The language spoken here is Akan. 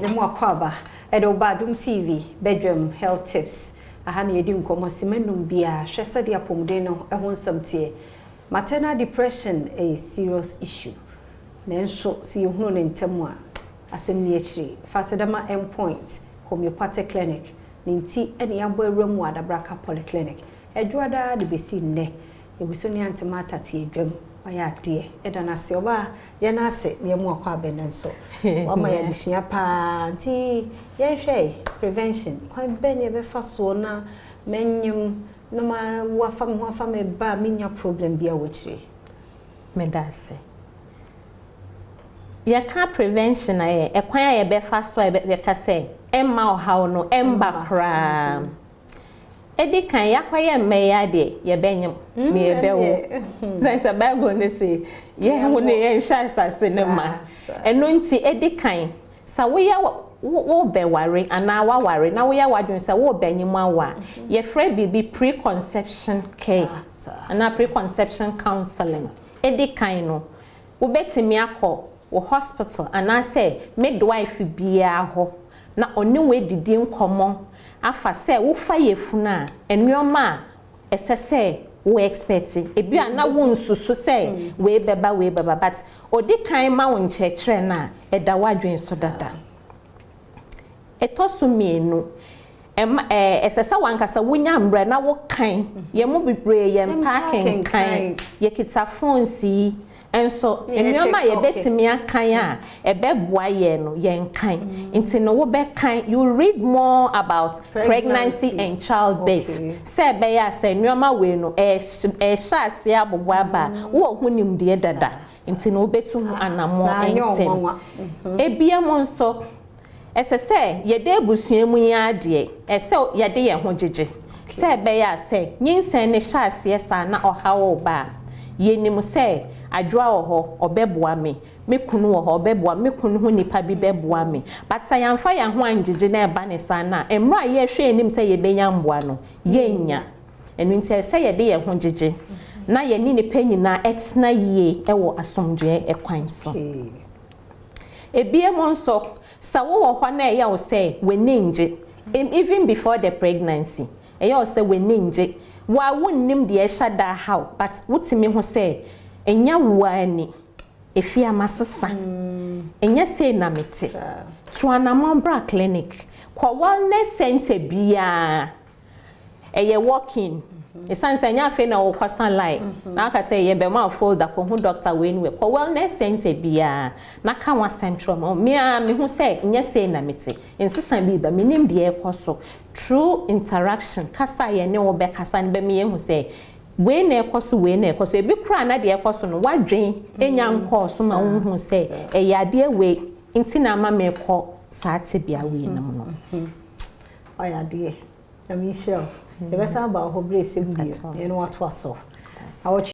Yɛma wo akwaaba ɛde wo ba Adom TV Bedwam Health Tips. Aha na yɛdi nkɔmmɔ sima num biara hwɛ sɛdeɛ apɔmuden no ho nsɛm teɛ. Maternal depression ɛyɛ serious issue. Nanso sɛ yɛhunu no ntɛm a, asɛm ni akyiri. Fa aseda ma Endpoint Homeopathic Clinic ne nti ɛne yɛabɔ awura mu wɔ Adabraka Polyclinic. Ɛdwoada de bɛsi nnɛ. Yɛgu so ne Aunty Martha te adwam. Wayɛ adeɛ. Yɛda no ase. Ɔbaa yɛn ase na yɛmu akɔ abɛn no nso. Wama yɛ adesua paa nti yɛnhwɛ prevention. Kwan bɛn na yɛbɛfa soɔ na mɛnyim na ma wafa me ho afa me ba a menya problem bi a wɔ akyire? Meda ase. Yɛka prevention a, yɛ ɛkwan a yɛbɛfa so a yɛka sɛ ɛmma ɔhaw no ɛmba koraa. Ɛdi kan, yɛakɔyɛ mmaa adeɛ, yɛbɛnyim na yɛbɛwo. Sɛ Bible ne se yɛn ho ne yɛnhyɛ asase no ma. Ɛno nti ɛdi kan, sɛ woyɛ wobɛware anaa waware na woyɛ w'adwene sɛ wobɛnyim awo a, yɛfrɛ biribi preconception care anaa preconception counseling. Ɛdi kan no, wobɛtumi akɔ wɔ hospital anaasɛ midwife biara hɔ na ɔne wo adidi nkɔmmɔ afa sɛ wofa yafunu a, nneɛma a ɛsɛ sɛ wo expect. Ebi a na wo nsusu sɛ wei bɛba, wei bɛba, but odi kan ma wo nkyerɛkyerɛ no a, ɛda w'adwene so dada. Ɛtɔ so mmienu, ɛma ɛsɛ sɛ wankasa wonya mbrɛ na wokan. Yɛn mu bebree yɛn mpa kenkan, yɛkita phones yi nso, nneɛma a yɛbɛtumi akan a ɛbɛboa yɛn no, yɛn kan. Nti no wobɛkan, you read more about pregnancy and childbirth, sɛ ɛbɛyɛ a sɛ nneɛma wei no ɛhyɛ aseɛ abobɔ aba a, wowɔ ho nimdeɛ dada, nti no wobɛtu ho anammɔ ntɛm. Ebia mu nso, ɛsɛ sɛ yɛde abusua mu yi adeɛ, ɛsɛ yɛde yɛn ho gyegye sɛ ɛbɛyɛ a sɛ nyinsɛn ne hyɛ aseɛ saa na ɔhaw wo ba a, yɛnim sɛ Adwoa wɔ hɔ, ɔbɛboa me, me kunu wɔ hɔ, ɔbɛboa me kunu ho, nipa bi bɛboa me. But sɛ yɛmfa yɛn ho angyegye na ɛba ne saa na mmerɛ a yɛhwɛ anim sɛ yɛbɛnya mboa no, yɛnnya. Ɛno nti ɛsɛ sɛ yɛde yɛn ho gyegye na yɛne nipa nyinaa ɛtena yie ɛwɔ asomdwoeɛ ɛkwan so. Ebie mu nso, sɛ wowɔ hɔ na ɛyɛ wo sɛ w'ani ngye, even before the pregnancy, ɛyɛ wo sɛ w'ani ngye, wa wonnim deɛ ɛhyɛ da haw, but wotumi ho sɛ ɛnyɛ wo ani efi ama sesa, ɛnyɛ sei na mete, to anammɔn bra clinic, kɔ wellness center biara. Ɛyɛ walk-in, ɛsiane sɛ ɛnyɛ afei na wɔkɔsa line na aka sɛ yɛbɛma folder kɔhu doctor wei no. Kɔ wellness center biara na ka w'asɛm kyerɛ ma mmea mehu sɛ nyɛ sei na mete, nsesa bi ba, menim deɛ ɛkɔ so. Through interaction, kasa a yɛne wo bɛkasa no bɛma yɛhu sɛ wei na ɛkɔ so, wei na ɛkɔ so. Ebi koraa na deɛ ɛkɔ so no, wadwen enya nkɔɔ so ma wohu sɛ ɛyɛ adeɛ wei nti na ama mekɔ saa tebea wei nom no. Ɔyɛ adeɛ. Nyame nhyira wo. Yɛbɛsan aba wo hɔ berɛ ɛsɛm bio yɛne watoa so awɔtwe.